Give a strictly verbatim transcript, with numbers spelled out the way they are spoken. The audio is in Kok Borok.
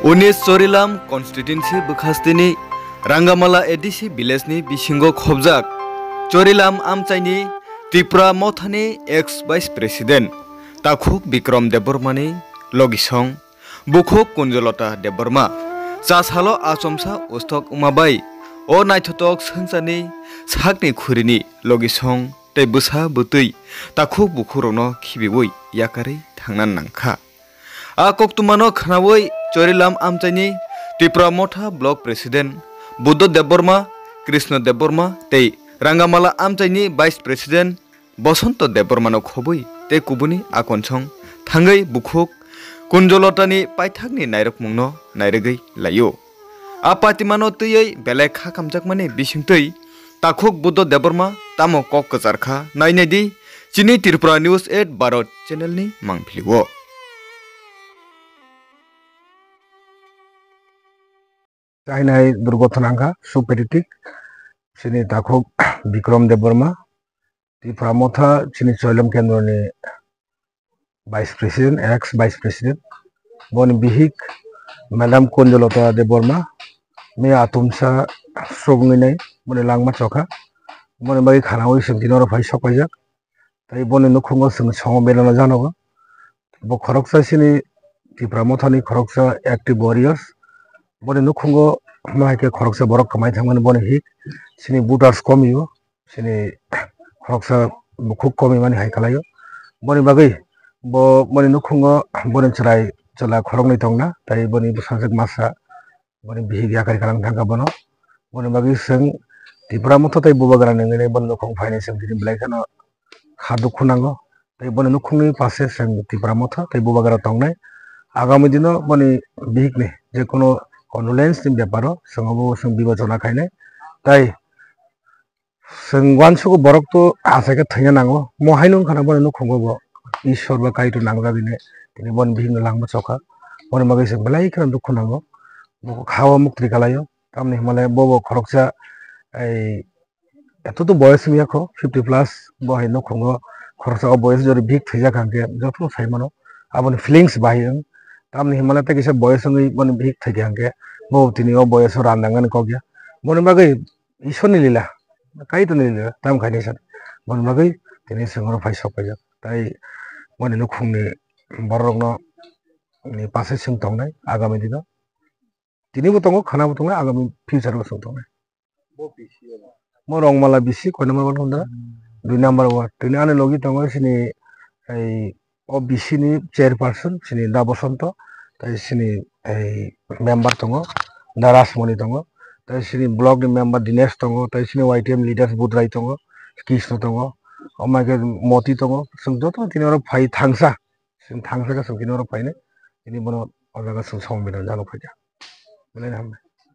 Boni Chorilam constituency bwkhasteni Rangamala A D C village ni bisingo khobjak Chorilam amchaini Tipra Mothani ex vice president Takhuk Bikram Debbarmani logisong bukhuk Kunjolota Debbarma chasalo achomsa ustok wngma bai o naithotok swngcharni sakni khurini logisong tei bwsa bwtwi takhuk bukhukrokno khibiwi yakarwi thangna nangkha. A koktwmano khnaui Chorilam amchaini Tipra Motha Block President Buddha Debbarma, Krishna Debbarma tei Rangamala amchaini Vice President Bosonto Debbarmano khobwi tei kubuni akonsong thangwi bukhuk Kunjolotani paithakni nairwkmungno nairwgwi laio. A patimano twiwi belai kha kamjakmani bisingtwi Takhuk Buddha Debbarma tamo kok kwchar kha, nainai di chini Tripura News eight Bharat channel ni mangpili o. Chainai durgothona wngkha, superitik, chini Takhuk Bikram Debbarma, Tipra Motha, chini Chorilam Kendroni Vice President, ex Vice President, boni bihik Madam Kunjolota Debbarma, me atumsa srok wngwi nai, boni langma chokha, boni bagwi khanaui chwng tini oro phai sok paijak, tei boni nukhungo chwng somo belano janogo, bo khoroksa chini Tipra Mothani khoroksa active warriors, boni nukhungo mo hai khe khoroksa borok kwmai thangmani boni hik, chini voters komio, chini khoroksa bukhuk komimani hai kalaio. Boni bagwi bo boni nukhungo boni chwrai chwla khoroknwi tongna, tei boni bwsajwk masa boni bihik yakarwi kalang thangkha bono. Boni bagwi chwng Tipra Motha tei Bubagra nungwi boni nukhung phainai chwng tini belai kheno kha dukhu nango. Tei boni nukhungni pase chwng Tipra Motha tei Bubagra tongnai. Agami dino boni bihikni je kono condolence ni beparo chwng obo chwng bibecha khainai. Tei chwng uansugo borok to achaikhe thwina nango. Mo haino wngkha na boni nukhungo bo Ishwar ba Kaitor nangjagwi nai. Tini boni bihikno langma chokha. Boni bagwi chwng belai kheno dukhu nango. Bo kha-o muktri kalaio. Tamni hwnmale bobo khoroksa ei eto to boyos wngya kho, fifty plus, bo hai nukhungo khoroksa o boyos jori bihik thwijak hwnkhe jotono sai mano. Aboni feelings bahai wng. Tamni hwnmale tei kisa boyos wngwi boni bihik thwikha hwnkhe bo tini o boyoso rang nangani kok ya. Boni bagwi Ishwarni lila, Kaitorni lila, tam khainai san. Boni bagwi tini chwng oro phai sok paijak. Tai boni nukhungni bororokno ni pase chwng tongnai agami dino. Tini bo tongo, khana bo tongnai, agami future bo chwng tongnai. Mo Rongmala bisi koi number ward hwnda? Dui number ward. Tini ani logi tongo sini ei O B C ni chairperson, sini Da Bosonto, tei sini ei member tongo, Da Rasmoni tongo, tei sini block ni member Dinesh tongo, tei sini Y T M leaders Budrai tongo, Krishna tongo, omo hai khe Moti tongo, chwng joto tini oro phai thangsa, chwng thangsa khe chwng tini oro phainai, tini bono o jaga chwng somoi bini jalo phaikha. Belai no hambai.